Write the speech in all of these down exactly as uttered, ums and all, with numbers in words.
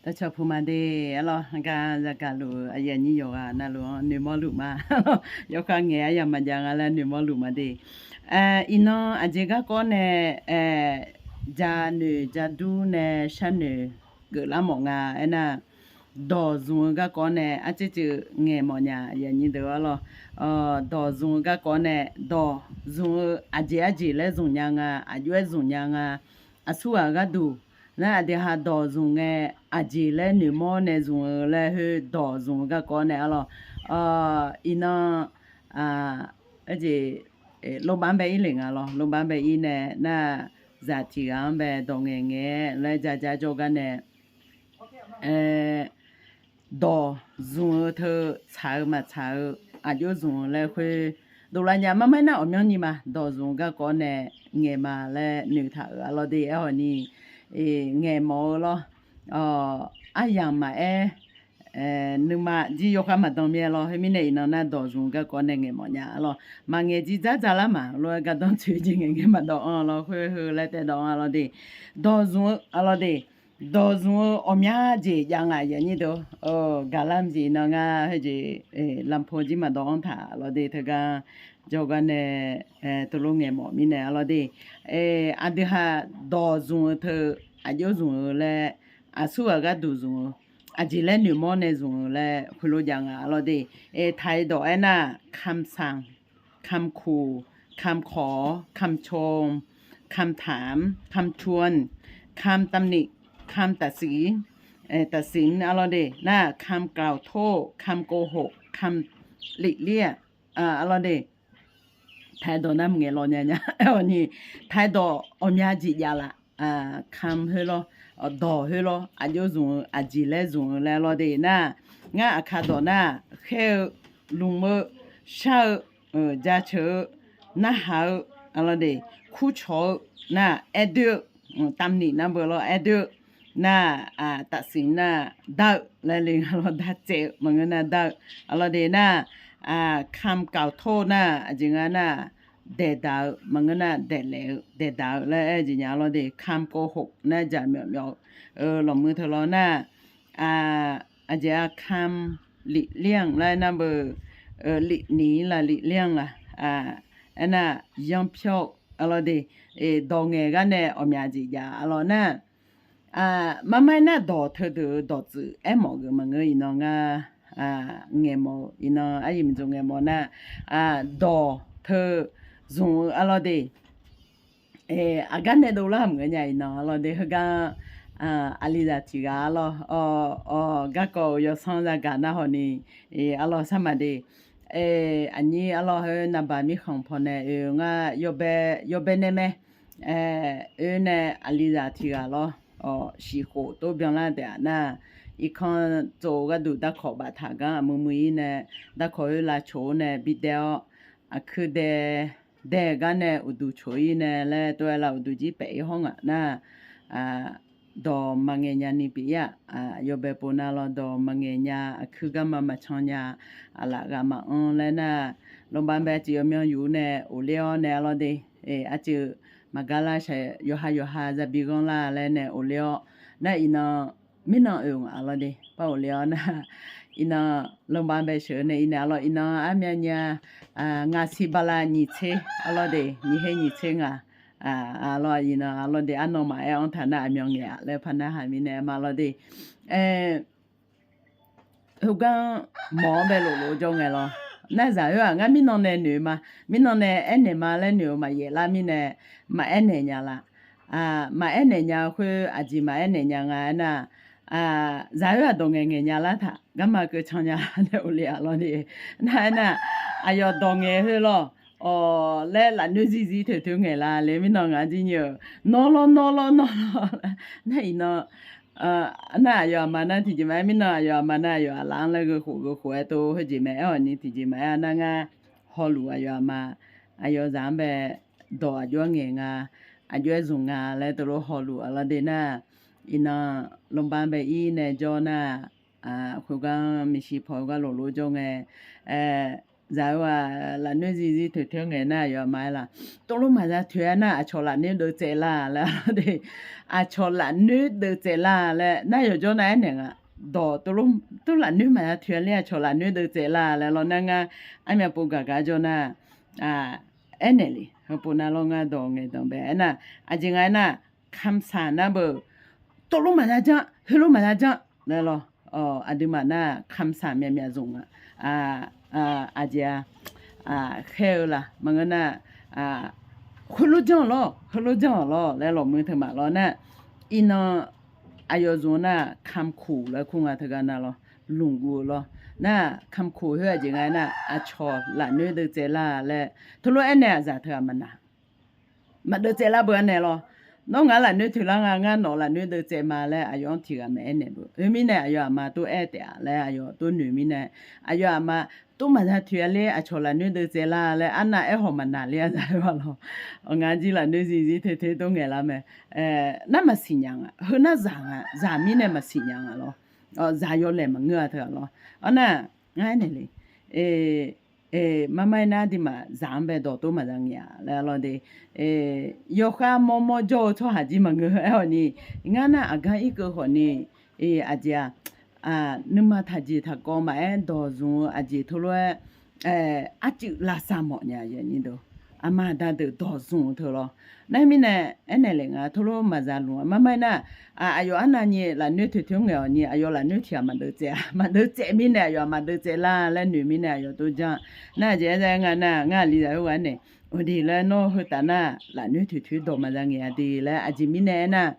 Dawqcawq puq ma de, arlawr, heugar zagaq luf-eu aqyuif aqnyir yawqghaq navluf-anr noeqmawr luf ma. Yawkhav ngaeq aryamq maqjav nga laer noeqmawr luf ma de. Iqnan aqjeq garkawv nae, janoeq jadur nae sharnoeq geuflar mawf nga aernar, dawq zmq-eu garkawv nae arcuiv cuiv ngaeq mawf nya, aqyuif aqnyir deuq arlawr. Dawq zmq-eu garkawv nae, dawq zmq-eu aqjeq arjeq laer zmq nya nga, aqjox-aer zmq nya nga, aqsurghaq gharduq nar aqdui ha dawq zmq ngae, aqjeq laer noeqmawr nae zmq-eu laer khoer dawq zmq-eu garkawv nae arlawr. Iqnan, aerjeq, lorbav bae ir le nga lawr, lorbav bae ir nae nar, zaq tiq ghaq-anr bae dawq ngaeq ngaeq-aer laer ja ja jawrgar nae, dawq zmq-eu teu tsaq-eu maqtsaq-eu aqjox zmq-eu laer khoer dovlar nya. Marmaer nar ghawqmyanrni ma, dawq zmq-eu garkawv nae ngaeq ma laer noeqtaq-euq arlawr de. Aerkhawf ni, ngaeq mawf-eu lawr. Aryamq maqaer, nuima jir yawkhav maqdan mir-aer lawr. Khoermirnae iqnan nar dawq zmq-eu garkawv nae ngaeq mawf nya arlawr. Maqngaeq jir dzardzaq lar ma lof-aer gardanr tsoeq jeq ngaeq ngae maqdawv anr lawr, khoer heu laer taedawv anr arlawr de. Dawq zmq-eu arlawr de. Dawq zmq-eu ghawqmya jeq jav nga, aqyuif aqnyir deuq. Gaqlar mqjeq iqnan ngar khoerjeq, lampo jir maqdawv anr taq lawr de. Teugar jawrgar nae, teulof ngaeq mawf mirnae arlawr de. Aqdui ha dawq zmq-eu teu aqjox zmq-eu laer, aqsurghaq gharduq zmq-eu, aqjeq laer noeqmawr nae zmq-eu laer khoerlof jav nga arlawr de. Taqi dawq aernar, kamq sanq, kamq kuq, kamq kawq, kamq com, kamq tanq, kamq tsuan, kamq tamniq, kamq taqsiq, taqsiq arlawr de. Nar kamq gawqtor, kamq gawqhof, kamq lifler arlawr de. Taqi dawq nar maqngaeq lawq nya nya. Aerkhawf ni, taqi dawq ghawqmya jeq jav laf. Kamq khoer lawr, dawq khoer lawr, aqjox zmq-eu, aqjeq laer zmq-eu laer arlawr de nar, ngar aqkar dawq nar, khaer-eu, lmq-eu, shar-eu, jaceuq-eu, narhaq-eu arlawr de, kurcawq-eu, nar aerdoer-eu, tamniq nar beu lawr aerdoer-eu, nar, taqsiq nar, dar-eu laer le nga lawr, dartsaev-eu maqngeur nar dar-eu arlawr de nar, kamq gawqtor nar aqjeq nga nar, daeqdaq-eu maqngeur nar daeqlaef-eu daeqdaq-eu laer aer-eu jeq nya arlawr de. Kamq gawqhof nar jaqmyawf myawf-eu lawqmuir teu lawr nar, aqjeq-a kamq lifler-anr laer nar beu, lifniq laf lifler-anr laf, aernar yanrpyawr-eu arlawr de. Dawq ngaeq gar nae ghawqmya jeq jav arlawr nar, marmaer nar dawq teudeuq-eu dawqtsuif aermawf geuf maqngeur iqnan ngar ngaeq mawf-eu iqnan aryamq miqdzaq ngaeq mawf nar, dawq teu zmq-eu arlawr de. Aqgar nae dovlar maqngeur nya iqnan arlawr de. Heugar aqlizaq tiq ghaq arlawr, garkawv-euq yawsanr zagaq nar hawq ni, arlawr sarma de. Aqnyir arlawr heu navbaq mirkhanq pawnae oe ngar yawbae nae mae. Oe nae aqlizaq tiq ghaq lawr, shiqkhof tov byanlar taef-a nar, irkanr tsov gharduq darkawq baftaq gar aqmui mui-ir nae, darkawq oe lavcoq-awr nae bidae-awr, aqkuir dae, dae-eu gar nae uqduq coq-ir nae laer tov-aer lav uqduq jir paef-ir hawr ngaq nar, dawq maqngaeq nya ni pyeuf-ir-aq, yawbae pov nar lawr dawq maqngaeq nya, aqkuir garma maqcan nya, aqlaf ghaq maqanr laer nar, lawba bae aqcuiv yawmyanr yuf-ur nae ghofler-awr nae arlawr de. Aqcuiv maqgar lar shaq yawqha yawqha zabi ghanr lar laer nae ghofler-awr nar iqnan mirnan oe ngaq arlawr de. Par ghofler-awr nar, iqnan lawba bae sheuq-eu nae irnae arlawr iqnan armyav nya, ngaq siq bala nyiq tser arlawr de, nyiq her nyiq tser ngaq, arlawr iqnan arlawr de arnan maqaer-anr taq nar aqmyan ngaeq-a laer par narhaq mirnae ma arlawr de. Heugar mawq-anr bae loflof-eu jawr ngae lawr. Nar zaq-eu-aq ngar mirnan nae noeq-eu ma, mirnan nae aernaeq ma laer noeq-eu maqyaef lar mirnae, maqaer naeq nya la. Maqaer naeq nya-eu khoer aqjeq maqaer naeq nya nga aernar, zaq-eu-aq dawq ngaeq ngaeq nya lar taq garma keuv can nya laer ghofle-a lawr de. Nar aernar, aqyawf dawq ngaeq khoer lawr, awq laer lafnoer zirzir toeq toeq ngaeq la le mirnan ngaq jir nyi-euq nawr lawr nawr lawr nawr lawr. Nar iqnan, nar aqyawf aqma nar tiqjeq maqaer mirnan aqyawf aqma nar aqyawf aqlaf-anr laer gheukhof gheukhof-aer tov khoerjeq maqaer-awq ni tiqjeq maqaer-a nar ngar hawluf aqyawf aqma, aqyawf zaq-anr bae dawq aqjox-aer ngaeq nga, aqjox-aer zmq nga laer tov lof hawluf-a lawr de nar, iqnan lawba bae ir nae jawr nar, khoergar maeqshi paw-eu gar loflof jawr ngae, aer, zaq-eu-aq, lafnoer zir zir toeq toeq ngaeq nar, aqyawf aqma aer laf, tov lof maqza toeq-a nar, aqcawq lafnoer deuvtsaev la laer, aqcawq lafnoer deuvtsaev la laer nar, yawqjawr nar aernaeq nga. Dawq tov lof, tov lafnoer maqza toeq-a ler, aqcawq lafnoer deuvtsaev la laer lawr nar, ngar armyav pov gaq gar jawr nar, aernaeq le. Heupov nar lawr, ngar dawq ngaeqdanq bae aernar, aqjeq nga aernar, kamsaq nar beu, tov lof maqza janr, heulof maqza janr laer lawr. Aqduimaf nar kamsaq myaqmyaq zmq nga. Aqjeq-a, khaer-eu la maqngeur nar, heulof janr-awq lawr, heulof janr-awq lawr laer lawqmuiq teu maf lawr nar, iqnan aqyawf zmq-eu nar, kamkoq laer kur nga teugar nar lawr, lmqguv-eu lawr. Nar kamkoq khoer aqjeq nga aernar, aqcawq lafnoer deuvtsaev la laer tov lof aernaeq-aq zaq teu-aq maqnaq. Maqdeuvtsaev lar beu-a naeq lawr. Nawr ngaq lafnoer toeq lar nga, ngar nawq lafnoer deuvtsaev ma laer aqyawf-anr tiq ghaq maeq-aer naeq beu. Khoermirnae aqyawf aqma tov aer taef-a laer aqyawf tov noeq mirnae, aqyawf aqma tov maqza toeq-a ler, aqcawq lafnoer deuvtsaev la laer arnav aer haw maqnaq ler-a zaq-eu-a lawr. Ngaq jir lafnoer zir zir toeq toeq tov ngaeq lar mae. Nar maqsiq nya nga, heu nar zaq nga, zaq mirnae maqsiq nya nga lawr. Zaq yawlaeq maqngeur-a teu-aq lawr. Arnar, ngar aernaeq le. Marmar-aer nar aqduimaf zaq-anr bae dawq tov maqza ngaeq-a laer lawr de. Yawkhav mawrmawr jawr-eu tsawrhaq jir maqngeur aer-awq ni, ngar nar aqgar irkeuv khawf ni, aqjeq-aq, nuima taqjeq taqkawv maqaer dawq zmq-eu aqjeq tov lof-aer, arcuiv lavsav mawf nya, aqma aqda deuq dawq zmq-eu teu lawr. Nar mirnae aernaeq le nga, tov lof maqza lmq-a. Marmar-aer nar, aqyawf arnavni lafnoer toeq toeq ngaeq-awq ni, aqyawf lafnoer tiq ghaq maqdeuvtsaev-a. Maqdeuvtsaev mirnae aqyawf maqdeuvtsaev lar laer noeq mirnae aqyawf tov janr. Nar aqjeq aer-aer nga nar, ngar aqli zaq-eu ghaq nae, uqdiq laer nawr heu taf nar lafnoer toeq toeq dawq maqza ngaeq-a de laer aqjeq mirnae aernar,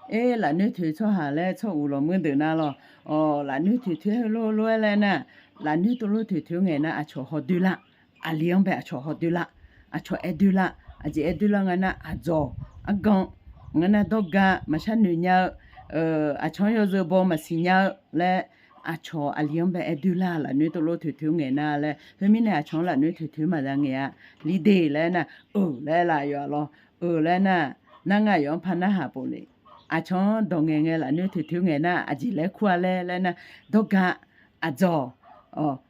aer lafnoer toeq tsawrhaq laer tsawr uq lawqmuir deuq nar lawr. Lafnoer toeq toeq heulof lof-aer laer nar, lafnoer tov lof toeq toeq ngaeq nar aqcawq hawdoer lar. Aqli-anr bae aqcawq hawdoer lar. Aqcawq aer doer lar. Aqjeq aer doer lar nga nar, aqdzawq, argan, ngeur nar dawrga maqshar noeq nya-eu, aqcawq-anr yawzeu baw maqsiq nya-eu laer, aqcawq aqli-anr bae aer doer lar, lafnoer tov lof toeq toeq ngaeq nar laer. Khoermirnae aqcawq-anr lafnoer toeq toeq maqza ngaeq-a. Li de laer nar, eu laer laf yawf-a lawr. Eu laer nar, nar ngar aqyawf-anr par narhaq pov le. Aqcawq-anr dawq ngaeq ngae lafnoer toeq toeq ngaeq nar aqjeq laer kur-a laer laer nar, dawrga, aqdzawq,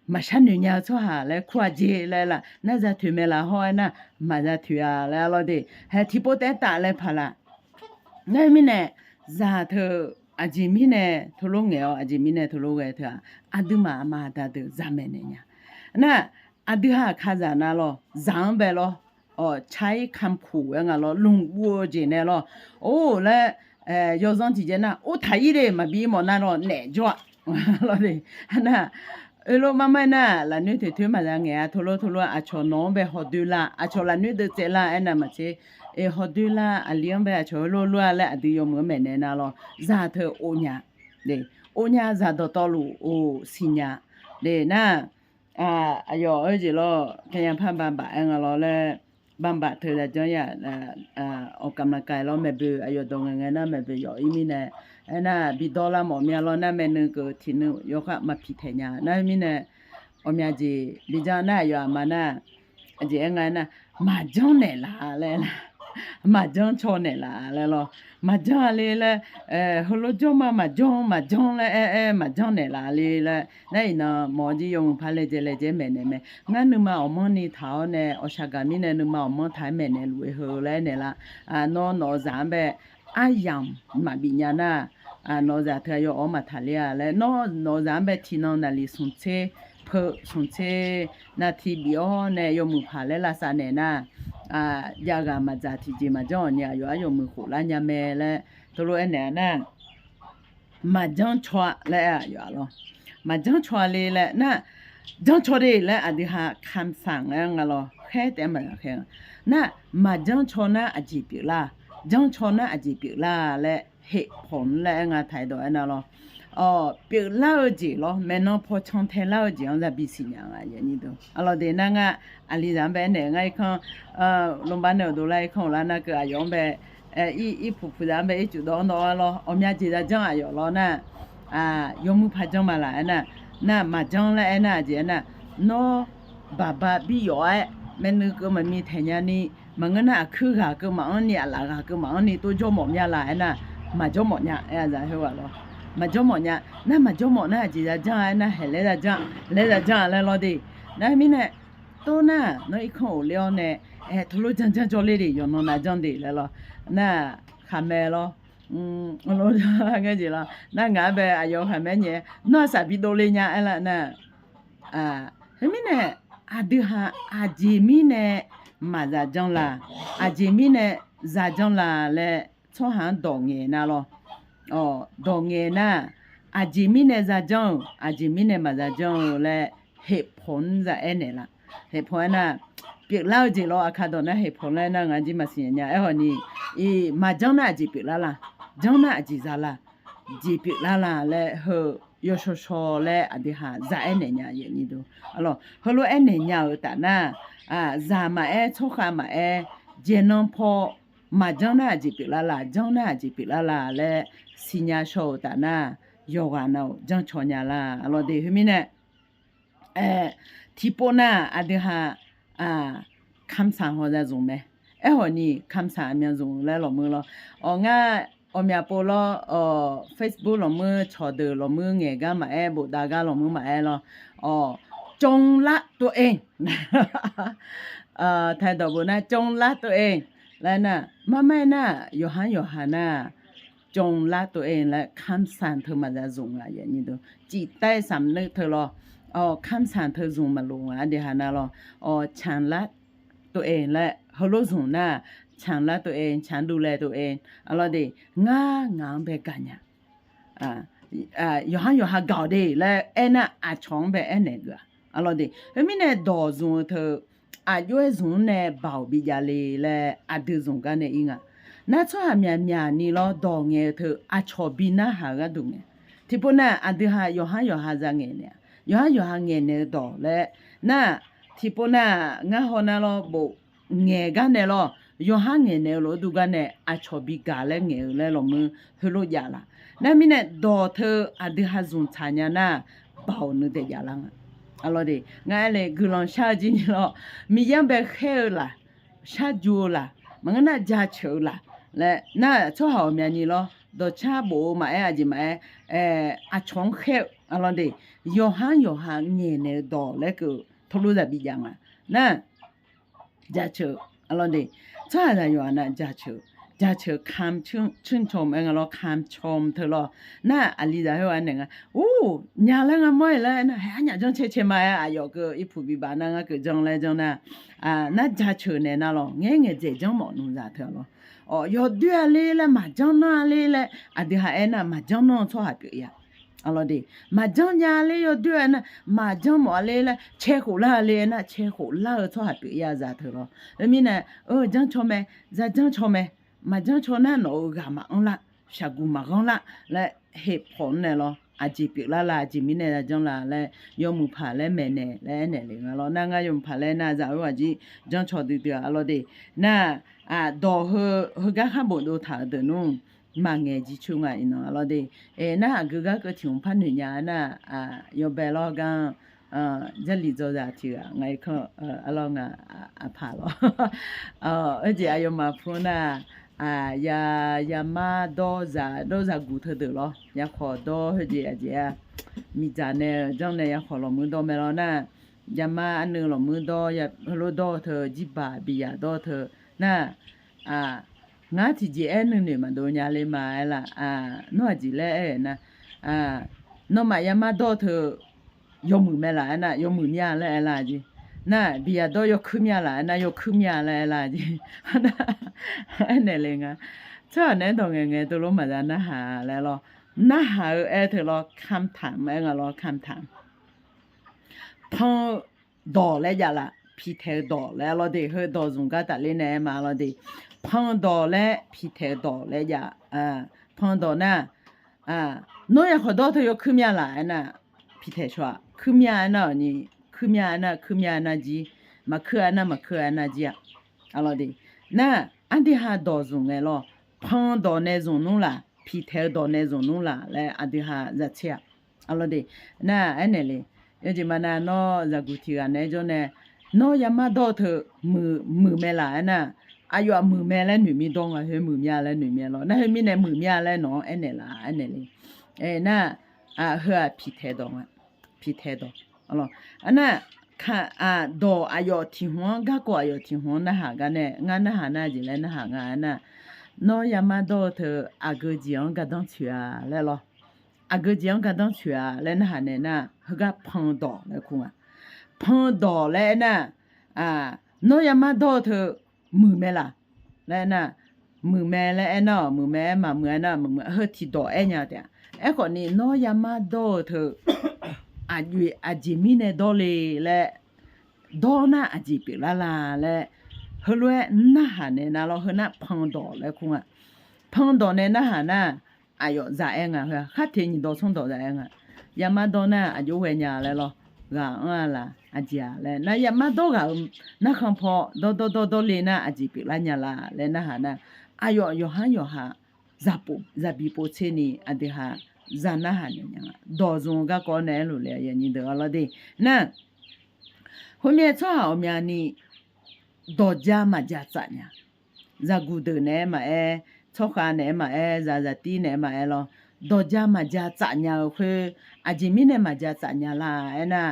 maqshar noeq nya-eu tsawrhaq laer kur-a jeq laer laf. Nar za toeq mae laf hawr-aer nar, maqza toeq-a laer lawr de. Hae tiqpov taef-aer taf laer paq laf. Nar mirnae, zaq teu aqjeq mirnae tov lof ngaeq-awr, aqjeq mirnae tov lof ghae teu-aq, aqduimaf aqma aqda deuq zaq maeqnaeq nya. Nar, aqdui ha aqkazaq nar lawr, zaq-anr bae lawr, awq, cair kamkoq-aer nga lawr, lmqguv-eu jeq nae lawr, or laer, yawzanr tiqjeq nar, or taq-ir de maqbi mawf nar lawr, naef jawr-a. Lawr de, nar, oe lof marmar-aer nar, lafnoer toeq toeq maqza ngaeq-a, tov lof tov lof-aer aqcawq nawq-anr bae hawdoer lar, aqcawq lafnoer deuvtsaev lar aernar maqtser, e hawdoer lar, aqli-anr bae aqcawq heulof lof-a laer aqdui yawmuiq-anr maeqnaeq nar lawr, zaq teu of nya, of nya zaq dawqtawvluf of siqnya, de nar, aqyawf-eu jeq lawr, kanyapar banbaq-aer nga lawr laer, banbaq teu zaqjanr ya, awqkaq maqkaq lawr maeqboeq aqyawf dawq ngaeq ngae nar maeqboeq yawf-ir mirnae, aernar bidawr lar mawf mya lawr nar, maernui keuv tiqnui yawkhav maqpiq taeq nya nar mirnae, awqmya jeq bijanr nar aqyawf aqma nar, aqjeq aer nga nar, maqjanr naeqlaf laer, maqjanr caw naeqlaf laer lawr, maqjanr-a le laer, heulof jawr ma maqjanr maqjanr laer aer aer maqjanr naeqlaf le laer nar, iqnan mawq-awr jir yawmuiq paq laejae laejae maeqnaeq mae. Ngar nuima awqmanrni taq-awr nae awqshaq gaq mirnae nuima awqmanr taq-aer maeqnaeq luf-eu heu laer aernaeq lar. Nawr nawq-eu zaq-anr bae aryamq maqbif nya nar, nawq-eu zaq teu aqyawf-anr maqtaq ler-a laer, nawr nawq-eu zaq-anr bae tiqnan naqliq smq tser, peu smq tser naqtiq bif-awr nae yawmuiq paq laer lavsav naeq nar, jav ghaq maqdzaq tiqjeq maqjanr-awq ni aqyawf-anr yawmuiq khof lar nya mae laer teulof aernaeq-a nar, maqjanr caw-a laer aer-a yawf-a lawr. Maqjanr caw-a le laer nar, janr caw de laer aqdui ha kamsanq laer nga lawr, khaer taef-aer maqzaq khaer-a. Nar, maqjanr caw nar aqjeq pyeuflar, janr caw nar aqjeq pyeuflar laer, heqpawq-anr laer aer nga taq-aer dawq aernar lawr. Pyeuflar-eu jeq lawr, maeqnan paw cantae lar-eu jeq-anr zabi siqnya nga. Arlawr de nar ngar aqlizaq-anr bae aernaeq ngar irkanr, lmqbav nae awqdov lar irkanr-euq lar nar keuv aqyawf-anr bae, irpuq puq zaq-anr bae ircuf dawv-anr dawv-a lawr, awqmya jeq za janr aqyawf lawr nar, yawmuiq paq janr ma laq aernar, nar maqjanr laer aernar aqjeq aernar, nawr baqba bir yawf-aer maernui keuv maqmi taeq nya ni, maqngeur nar aqkuir ghaq keuv maqanr ni, aqlaf ghaq keuv maqanr ni tov jawr mawf mya laq aernar, maqjawr mawf nya aer-a zaq khoerghaq lawr. Maqjawr mawf nya nar, maqjawr mawf nar aqjeq za janr-a aernar, haeq laer za janr, laer za janr-a laer lawr de. Nar mirnae, tov nar, nawr irkanr of ler-awr nae, aer, teulof janr janr jawr ler de, yawqnan nav janr de laer lawr. Nar, khaqmae lawr. Ngar jeq lawr. Nar ngaq-anr bae aqyawf khaqmae nyaef, nawr-aq saqbi dovle nya aer lar nar, khoermirnae, aqdui haq aqjeq mirnae maqzaq janr la, aqjeq mirnae zaq janr la laer tsawrhaq-anr dawq ngaeq nar lawr. Dawq ngaeq nar, aqjeq mirnae zaq janr-euq, aqjeq mirnae maqzaq janr-eu laer เหตุผล za aer naeq la. เหตุผล aer nar, pyeuflar-eu jeq lawr, aqkar dawq nar เหตุผล laer nar ngaq jir maqsiq nya nya. Aerkhawf ni, iq, maqjanr nar aqjeq pyeuflar la, janr nar aqjeq za la, jeq pyeuflar la laer heu yawshawr shawr laer aqdui haq za aer naeq nya. Heulof aer naeq nya-euq taf nar, zaq maqaer, tsawrkhav maqaer, jaeqnan paw maqjanr nar aqjeq pyeuflar la, janr nar aqjeq pyeuflar la laer siqnya shaw-euq taf nar, yawqghaq nav-euq janrcaw nya la. Aqlawr de heumirnae, tiqpov nar aqdui haq คำสั่ง haw za zmq mae. Aerkhawf ni คำสั่ง aqmyan zmq laer lawqmur lawr. Awq ngar, awqmyaq pov lawr, Facebook lawqmur, cawqdeuq lawqmur, ngaeq gar maqaer, bofdav gar lawqmur maqaer lawr. Awq, จงรักตัวเอง Taqdawq bof nar จงรักตัวเอง laer nar, marmar aer nar, yawqhar yawqha nar, จงรักตัวเอง laer คำสั่ง teu maqza zmq nga. Ciftaev samq neu teu lawr, คำสั่ง teu zmq maqlof nga. Aqdui haq nar lawr, ฉันรักตัวเอง laer heulof zmq nar, ฉันรักตัวเอง ฉันดูแลตัวเอง aqlawr de, ngar ngaq-anr bae gaqnya. Yawqhar yawqha gaq-awq de laer aernar, aqcawq-anr bae aernaeq geuf-a. Aqlawr de, heumirnae dawq zmq-eu teu, aqjox-aer zmq-anr nae baoq bijav le laer aqdui zmq gar nae ir nga. Nar tsawrhaq myaqmyaq ni lawr dawq ngaeq-eu teu aqcawq bi narhaq-eu gharduq ngae. Tiqpov nar aqdui haq yawqhar yawqha za ngaeqnaeq-a. Yawqhar yawqha ngaeqnaeq-eu dawq laer nar, tiqpov nar ngar haw nar lawr bof ngaeq gar nae lawr, yawqhar ngaeqnaeq-eu lof-aer duq gar nae aqcawq bi gaq laer ngaeq-eu laer lawqmur heulof jav la. Nar mirnae dawq teu aqdui haq zmq tsaq nya nar, baoq nui daef jav lar nga. Aqlawr de, ngar aer le guiqlanq shar-eu jir ni lawr, Miqyaer-anr bae khaer-eu laf, shar ju-eu laf, maqngeur nar jaceuq-eu laf laer nar, tsawrhaq ghawqmyani lawr dawqcar bof-eu maqaer, aqjeq maqaer, aqcawq-anr khaer-eu aqlawr de, yawqhar yawqha ngaeqnaeq-eu dawq laer keuv teulof zaq bijav nga. Nar, jaceuq, aqlawr de, tsawrhaqzaq yawqha nar jaceuq, jaceuq คำชื่นชม aer nga lawr, คำชม teu lawr. Nar aqlizaq khoer-aq naeq nga, or, nya laer nga mawr-iq laer nar, haeq arnyaf janr cae cae ma-aer aqyawf keuv irpuq bibaf nar ngar keuv janr laer janr nar, nar jaceuq naeq nar lawr, ngaer ngaeq dzaeq janr mawf nmr zaq teu-a lawr. Yawdoer-a ler laer, maqjanr nanr-a ler laer aqdui haq aer nar, maqjanr nanr-eu tsawrhaq pyeuf-a. Aqlawr de, maqjanr nya ler yawdoer-a nar, maqjanr mawf-a ler laer cae khof lar-a ler aer nar, cae khof lar-eu tsawrhaq pyeuf-a zaq teu lawr. Khoermirnae, janr caw mae, za janr caw mae, maqjanr caw nar nawq-euq ghaq maqanr lar, shaqguq maqghanr lar laer เหตุผล nae lawr, aqjeq pyeuflar la, aqjeq mirnae za janr la laer yawmuiq paq laer maeqnaeq laer aernaeq le nga lawr. Nar ngar yawmuiq paq laer nar zaq-eu aqjir janr caw duidui-a. Aqlawr de, nar, dawq heu, heugar khar bofdov taq-euq deuq nmr, maqngaeq jircoer nga iqnan. Aqlawr de, nar aqgeu gar keuv tiq hmq par noeq nya-a nar, yawbae lawr gar-anr, Jarlif dzawzaq tiq ghaq nga irkanr, arlawr nga, aqpaq lawr. Khoerjeq aqyawfmaf pu nar, ya, yamar dawr zaq, dawr zaqguq teudeuq lawr, yakhawf dawr khoerjeq aqjeq-a, miqdzaq nae-eu janr nae yakhawf lawqmuir dawr mae lawr nar, yamar arnuiv lawqmuir dawr, heulof dawr-eu teu, jirbaq biyaq dawr teu nar, ngar tiqjeq aer nuinoeq maqdov nya le ma aer lar, nawr aqjeq laer aer-eu nar, nawmaf yamar dawr teu yawmuiq mae laf aer nar, yawmuiq mya laer aer lar jeq. Nar biyaq dawr yawkuir mya laf aer nar, yawkuir mya laer aer lar jeq. Aernaeq le nga. Tsawrhaq naeq-aer dawq ngaeq ngae dov lof maqza narhaq laer lawr. Narhaq-eu aer teu lawr, คำถาม aer nga lawr, คำถาม. Pan-eu dawq laer jav laf, piqtaeq-eu dawq laer lawr de, heu dawq zmq gar tafler nae aer ma lawr de. Pan dawq laer piqtaeq-eu dawq laer jav. Pan dawq nar, nawr yakhawf dawr teu yawkuir mya laf aer nar, piqtaeq shaw-aq, kuir mya aer nar-awq ni, kuir mya aer nar, kuir mya aer nar jir, maqkuir aer nar, maqkuir aer nar jir-a. Aqlawr de, nar, aqdui ha dawq zmq ngae lawr, pan dawq nae zmq nmr laf, piqtaeq-eu dawq nae zmq nmr laf laer aqdui ha zatser-aq. Aqlawr de, nar aernaeq le, yawjeq ma nav nawr zaqguq tiq ghaq naeq-aer jawr nae, nawr yamar dawr-eu teu muiq, muiq mae laf aer nar, aqyawf-aq muiq mae laer noeq mir dawr nga, heu muiq mya laer noeq mir-a lawr. Nar khoermirnae muiq mya laer nawq-anr aernaeq laf aernaeq le. Nar, heu-aq piqtaeq dawq nga, piqtaeq dawq. Aqlawr, aqnar, Dawq aqyawf tiq hmq-anr, garkawv aqyawf tiq hmq-anr narhaq gar nae, ngar narhaq nar jeq laer narhaq nga aernar, nawr yamar dawr-eu teu aqgeu jeq-anr gardanr tsoeq-a laer lawr. Aqgeu jeq-anr gardanr tsoeq-a laer narhaq naeq nar, heugar pan dawq laer kur nga. Pan dawq laer aernar, nawr yamar dawr-eu teu muiq mae laq laer aernar, muiq mae laer aernar-awq, muiq mae aer maqmuiq aernar, muiq muiq heu tiqdawq aer nya taef-a. Aerkhawf ni nawr yamar dawr-eu teu aqjeq mirnae dawr le laer, dawr nar aqjeq pyeuflar la laer, heulof-aer narhaq naeq nar lawr, heu nar pan dawq laer kur nga. Pan dawq nae narhaq nar, aqyawf zaq aer nga heu-aq, khar teq nyiq dawq smr dawq zaq aer nga. Yamar dawr nar aqjox ghae nya laer lawr, ghaq anr-a laq aqjeq-aq laer nar, yamar dawr ghaq-eu narkhan paw dawrdawr dawrdawr le nar aqjeq pyeuflar nya la laer narhaq nar, aqyawf yawqhar yawqha zaq pov zaq bi pov tser ni aqdui ha za narhaq naeq nya nga. Dawq zmq-eu garkawv nae aerluf le-a, aqnyir deuq-a lawr de. Nar, khoermirnae tsawrhaq ghawqmyani dawq ja maqja tsaf nya. Zaqguq deuq naeq-aer maqaer, tsawrkhav naeq-aer maqaer, zaq zaqtir naeq-aer maqaer lawr, dawq ja maqja tsaf nya-eu khoer, aqjeq mirnae maqja tsaf nya la aernar,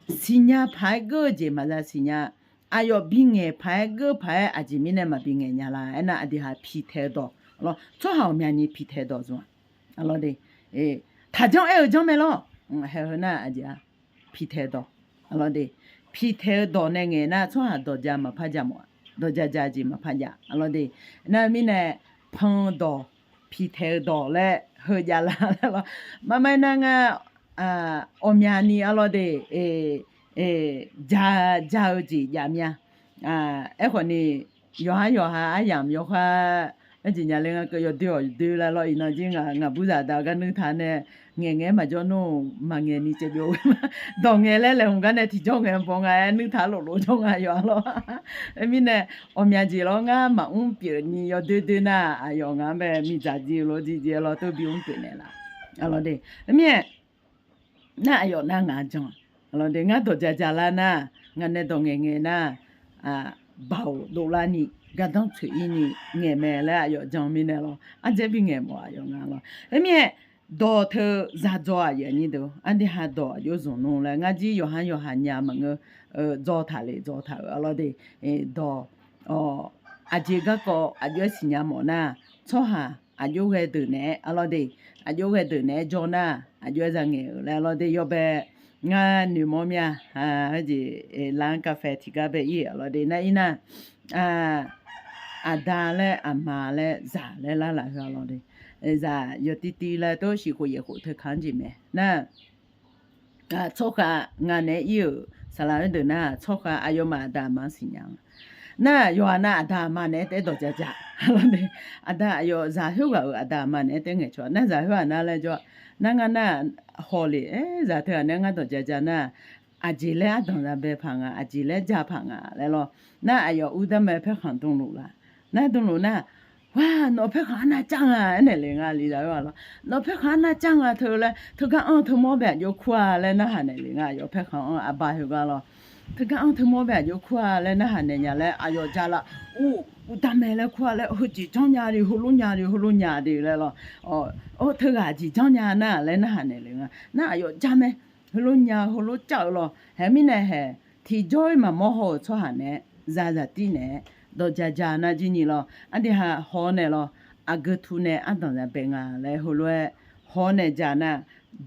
siqnya paq-aer geur-eu jeq maqza siqnya, aqyawf bingaeq paq-aer geur paq-aer aqjeq mirnae maqbi ngaeq nya la aernar, aqdui ha piqtaeq-eu dawq lawr, tsawrhaq ghawqmyani piqtaeq-eu dawq zmq-a. Aqlawr de, taqjanr aer-eu janr mae lawr. Haeq heu nar aqjeq-a, piqtaeq-eu dawq. Aqlawr de, piqtaeq-eu dawq nae ngaeq nar tsawrhaq dawq ja maqpar ja mawf-a, dawq ja ja jeq maqpar ja. Aqlawr de, nar mirnae pan-eu dawq, piqtaeq-eu dawq laer heu jav la laer lawr. Marmar nar ngar ghawqmyani aqlawr de, ja ja-eu jeq jav mya. Aerkhawf ni yawqhar yawqha aryamq yawkhar, aerjeq nya le ngar keuv yawdoer-awq doer laer lawr, iqnan jir ngaq ngaqbur zaqdaq gar nuir taq nae, ngaeq ngaeq-aer maqjawr nmr, maqngaeq ni caevbyov-eu ma. Dawq ngaeq laer laeqhmq gar nae tiqjawr ngaeq baw nga-aer nuir taq loflof jawr nga yawf-a lawr. Aermirnae ghawqmya jeq lawr ngar maqmr pyeuf ni yawdoer doer nar, aqyawf ngaq-anr bae miqdzaq jeq-eu lof jeq jeq lawr tov bimr pyeuf naeq laf. Aqlawr de, aermirnae nar aqyawf nar ngaq jan. Aqlawr de, ngar dawq ja ja lar nar, ngaq nae dawq ngaeq ngaeq nar, baoq dovlar ni gardanr tsoeq-ir ni ngaeq mae laer aqyawf jan mirnae lawr, ardzaer bingaeq mawf aqyawf nga lawr. Aermirnae dawq teu zaqdzawq aqyuif aqnyir deuq, aqdui ha dawq aqjox zmq nmr laer ngar jir yawqhar yawqha nya maqngeur, dzaw taq le dzaw taq-euq aqlawr de, dawq aqjeq garkawv aqjox-aer siqnya mawf nar, tsawrhaq aqjox ghae deuq naeq-aer aqlawr de, aqjox ghae deuq naeq-aer jawr nar, aqjox-aer za ngaeq-euq laer aqlawr de yawbae, ngar noeqmawr mya, jeq, lar-anr kavfae tiqgar bae ir-euq aqlawr de nar ir nar, aqda laer aqma laer zaq laer lar laf heu aqlawr de, zaq yawtiv tiv laer tov shif khof yaef khof teu ka-anr jeq mae nar, tsawrkhav nga naeq-aer ir-euq saqlaq-aer deuq nar, tsawrkhav aqyawfmaf aqda aqma-anr siqnya nga. Nar yawqha nar aqda aqma naeq-aer taef-aer dawq ja ja. Aqda aqyawf zaq khoerghaq-euq aqda aqma naeq-aer taef-aer ngaeqcawq nar, zaq khoerghaq nar laer jawr-a. Nar ngar nar haw le-aer zaq teughaq nae ngar dawq ja ja nar, aqjeq laer ardanq za bae paq nga, aqjeq laer ja paq nga laer lawr. Nar aqyawf ur darmae paerkhanq dmluf laf. Nar dmluf nar, Wa, nawq paerkhanq arnav car nga aernaeq le nga li zaq khoerghaq lawr. Nawq paerkhanq arnav car nga teu laer, teugar anr-eu teumawr bae aqjox kur-a laer narhaq naeq le nga, aqyawf paerkhanq anr-eu arbar khoergar lawr. Teugar anr-eu teumawr bae aqjox kur-a laer narhaq naeq nya laer aqyawf ja laf, ur, ur darmae laer kur-a laer, heujeq janrnya de, heulof nya de, heulof nya de laer lawr. Teughaq jeq janrnya nar laer narhaq naeq le nga. Nar aqyawf ja mae, heulof nya, heulof car-eu lawr. Haeq mirnae haeq, tiqjawr-ir maqmawr haw-euq tsawrhaq naeq-aer, zaq zaqtir naeq-aer, dawq ja ja nar jir nyi lawr. Aqdui ha haw-awr nae lawr, aqgeu tu nae ardanq za bae nga laer heulof-aer haw-awr nae ja nar,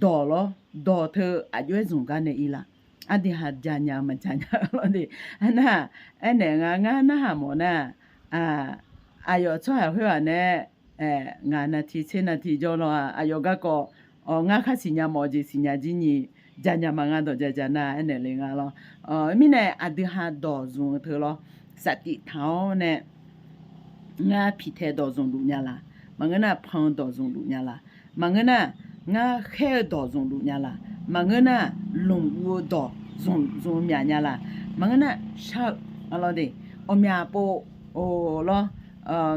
dawq lawr, dawq teu aqjox-aer zmq gar nae ir laf. Aqdui ha ja nya-eu maqja nya lawr de. Nar, aernaeq nga ngar narhaq mawf nar, aqyawf tsawrhaq khoerghaq nae-aer, ngaq navti tser navti jawr lawr-a, aqyawf garkawv, ngar khar siqnya mawf-eu jeq siqnya jir nyi, ja nya ma ngar dawq ja ja nar aernaeq le nga lawr. Mirnae aqdui ha dawq zmq-eu teu lawr, saftif taq-awr nae, ngar piqtae dawq zmqluf nya laq, maqngeur nar pan-eu dawq zmqluf nya laq, maqngeur nar ngar khaer-eu dawq zmqluf nya laq, maqngeur nar lmqguv-eu dawq zmq zmq myaq nya laq, maqngeur nar shar-eu, aqlawr de, ghawqmya pov, lawr,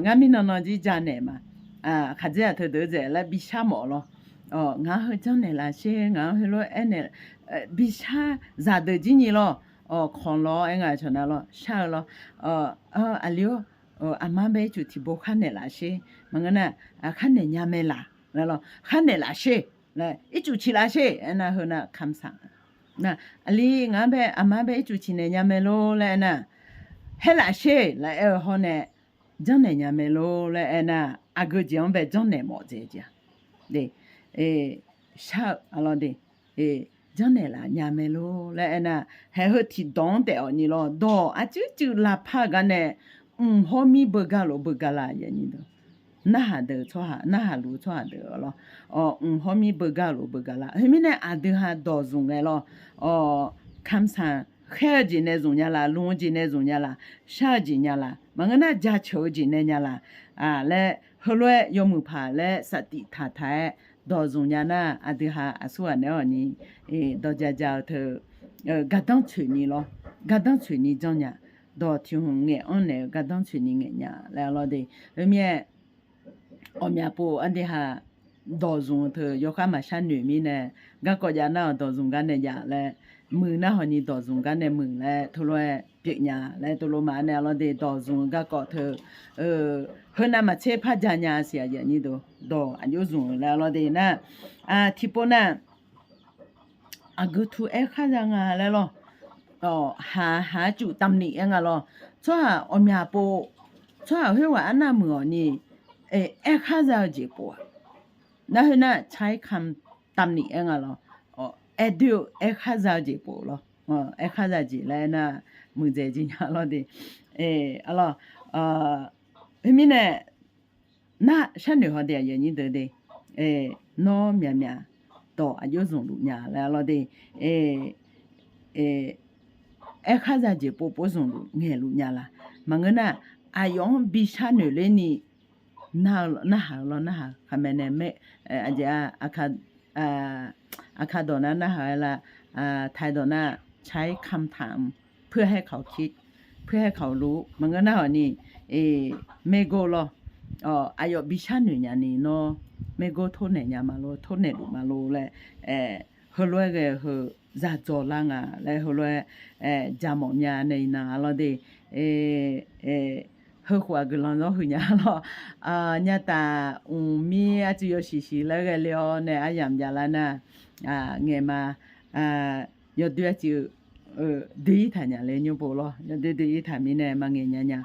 ngar mirnan nan jir ja naeq ma, khaqdzer-aq teudeuq-eu dzaeq laer bishar mawf lawr. Ngaq-anr heu janrnaeq laf sher, ngaq-anr heulof-aer naeq, bishar zaqdeuq jir nyi lawr. Khanq lawr-aer nga cawq nar lawr, shar-eu lawr. Aqli-or, aqma bae ircuf tiqbo khar naeq laf sher, maqngeur nar, khar naeq nya mae laq laer lawr, khar naeq laf sher laer, ircuf ciq laf sher aernar heu nar kamq saq nga. Nar, aqli ngaq-anr bae, aqma-anr bae ircuf ciqnaeq nya mae lor laer aernar, haerlaf sher laer aer-eu hawr nae, janrnaeq nya mae lor laer aernar, aqgeu jeq-anr bae janrnaeq mawf dzae jeq-a. Shar-eu arlawr de, janrnaeq laf nya mae lor laer aernar, haeq heu tiqdawq-anr taef-awq ni lawr, dawq aqcuir cuiv lavpar-eu gar nae, mq hawr mir beugar lof beugar lar, narhaq deuq tsawrhaq, narhaq luf-eu tsawrhaq deuq lawr, mq hawr mir beugar lof beugar lar. Khoermirnae aqdui ha dawq zmq ngae lawr, kamqsanq khaer-eu jeq nae zmq nya laf, lmq-eu jeq nae zmq nya laf, shar-eu jeq nya laf, maqngeur nar jaceuq-eu jeq nae nya laf laer, heulof-aer yawmuiq paq laer saftif taqtaq-aer dawq zmq nya nar, aqdui ha aqsurghaq naeq-awq ni, dawq jaja-eu teu, gardanr tsoeq ni lawr, gardanr tsoeq ni janrnya, dawq tiq hmq ngaeq-anr naeq-eu gardanr tsoeq ni ngaeq nya laer arlawr de. Khoermirnae, ghawqmya pov ardui ha dawq zmq-eu teu yawkhar maqshar noeq mirnae, garkawv jav nar-awq dawq zmq gar nae jav laer, muiq nar hawq ni dawq zmq gar nae muiq laer teulof-aer pyeuf nya laer teulof maqaer nae arlawr de, dawq zmq-eu garkawv teu, heunav maqtser par ja nya siq aqyuif aqnyir deuq, dawq aqjox zmq-eu laer arlawr de nar, tiqpov nar, aqgeu tu aer khar za nga laer lawr, haq haq-aer cuf ตำหนิ aer nga lawr, tsawrhaq ghawqmya pov, tsawrhaq khoerghaq arnav muiq-awq ni, aer khar za-eu jeq pov-aq, nar khoernar ใช้คำตำหนิ aer nga lawr, aer doer-eu aer khar za-eu jeq pov lawr, aer khar za jeq laer aernar, muiqdzaeq jeq nya lawr de, arlawr, khoermirnae, nar sharnoeq haw de aqyuif aqnyir deuq de, nawr myaqmyaq dawq aqjox zmqluf nya laer arlawr de, aer khar za jeq povpov zmqluf ngaeqluf nya laq, maqngeur nar, aqyawf-anr bi sharnoeq ler ni narhaq-eu lawr, narhaq-eu khaqmae nae, aqjeq-a, aqkar dawq nar narhaq-aer la, ไทย dawq nar ใช้คำถามเพื่อให้เขาคิด เพื่อให้เขารู้ maqngeur nar hawq ni, maergor lawr, aqyawf bi sharnoeq nya ni nawr maergor tornaeq nya ma lor, tornaeq luf ma lor laer, heulof-aer ghae-eu heu zaqdzawq lar nga laer heulof-aer, ja mawf mya nae iqnan arlawr de, heukhof-aq guiqlanq zawr huiq nya lawr, nyataf mqmir arcuiv yawshiq shiq laer ghae le-awr nae aryamq jav lar nar, ngaeq ma, yawdoer arcuiv doe-ir taq nya le nymr pov lawr, yawdoer doe-ir taq mirnae maqngaeq nya nya.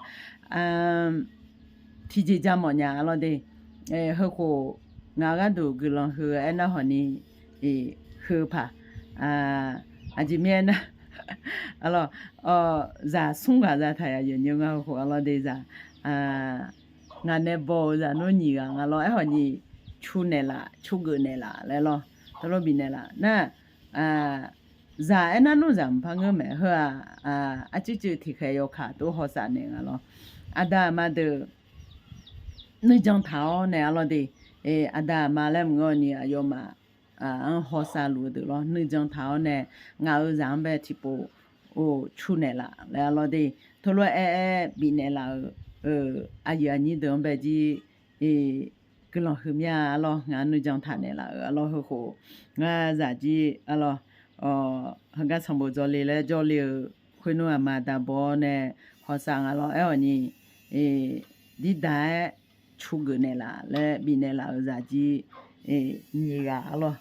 Tiqjeq ja mawf nya arlawr de, heukhof ngaq-eu gharduq guiqlanq heu aernar hawq ni, heu paq, aqjeq mirnae aernar, arlawr, zaq smr ghaq za taq yaq yawqnymr ngar heukhof arlawr de zaq, ngaq nae baw-eu zaq nmr nyiq ghaq nga lawr, aerkhawf ni cu naeqlaf, cu geuf naeqlaf laer lawr, tawrlawr bifnaeq laf nar, zaq aernar nmr zaq mqpar ngeur maeq heu-aq, arcuiv cuiv tiqkhaeq yawkaq tov hawsav naeq nga lawr. Aqda aqma deuq nuijan taq-awr nae arlawr de, aqda aqma laer maqngeur ni aqyawfmaf-anr hawsav luf-eu deuq lawr, nuijan taq-awr nae ngaq-euq zaq-anr bae tiqpov cu naeqlaf laer arlawr de, tawrlawr aer-aer bifnaeq laf-euq aqyuif aqnyir deuq-anr bae jir guiqlanq huiqmya arlawr, ngaq nuijan taq naeqlaf-euq arlawr heukhof, ngar zaq jir arlawr, heugar sanqbof dzawle laer jawrle-eu khoernmr aqma aqda baw-awr nae hawsav nga lawr, aerkhawf ni, dirdaq-aer cu geuf naeqlaf laer bifnaeq laf-euq zaq jir nyiq ghaq arlawr,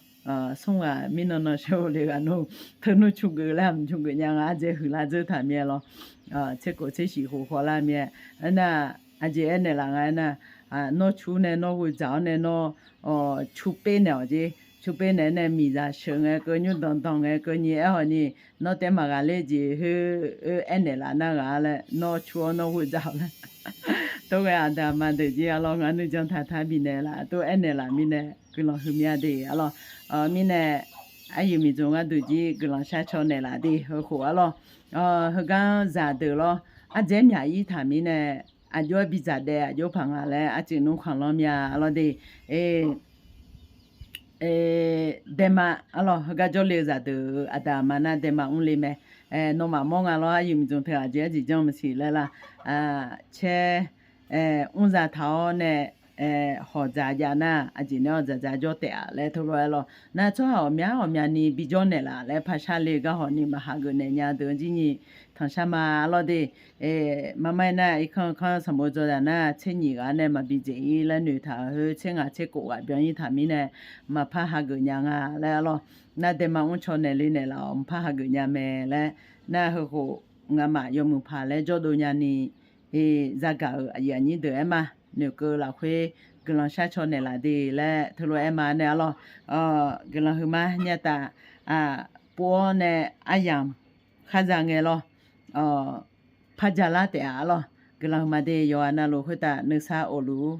smr ghaq mirnan nan shar-eu le ghaq nmr, teunmr cu geuf laer mq cu geuf nya nga, ardzae huiqlar dzeur taq mir-aer lawr, tserkhof tsershif khof khawvlar mir-aer, aernar, aqjeq aernaeq laf nga aernar, nawr cu nae nawr ghoe dzaq-awr nae nawr cu per naeq-awq jer, cu per naeq-aer nae miqzaq sheuq ngae keuv, nymrdanq danq ngae keuvni, aerkhawf ni, nawr taef maqghaq ler jeq khoer aernaeq laf nar ghaq laer, nawr cu-awr nawr ghoe dzaq-awq laer. Tov ghae aqda aqma deuq jir arlawr, ngaq nuijan taq taq bifnaeq laf, tov aernaeq laf mirnae guiqlanq huiqmya de arlawr. Mirnae, aryuif miqdzaq gharduq jir guiqlanq shar caw naeqlaf de heukhof arlawr. Heugar zaqdeuq lawr, ardzae myaq-ir taq mirnae, aqjox-aer bidzaq daef aqjox paq nga laer arcuif nmr khanqlanr mya arlawr de. Daema arlawr, heugar jawrle-eu zaqdeuq-euq aqda aqma nar daema mrle mae. Nawmaf mawr nga lawr, aryuif miqdzaq teu aqjeq arjeq janr maqsiq laer lar. Caer, mrzaq taq-awr nae hawq dzaq jav nar, aqjeq nae-awr dzaqdzaq jawr taef-a laer teulof-aer lawr. Nar tsawrhaq ghawqmya ghawqmyani bijawr naeqlaf laer paqshar le-eu gar hawq ni maqhageuf naeq nya deuq-anr jir nyi tanqshar ma arlawr de. Marmar-aer nar, irkanr kanr sanqbof dzaw zaq nar, tser nyiq ghaq nae maqbi dzaeq-ir laer noeqtaq-euq khoer, tser ngaq tser khof ghaq byan-ir taq mirnae, maqpar hageuf nya nga laer arlawr. Nar daema mr caw naeq le naeqlaf-awq, maqpar hageuf nya mae laer. Nar heukhof ngamaf yawmuiq paq laer jawrdov nyani zagaq-euq aqyuif aqnyir deuq-aer ma, noeqkeuv lafkhoer guiqlanq shar caw naeqlaf de laer teulof-aer ma nae arlawr. Guiqlanq huiqma nyataf, pov-awr nae aryamq kharza ngae lawr. Par jalar taef-a arlawr. Guiqlanq huiqma de, yawqghaq navluf khoertav nuisar of luf-ur.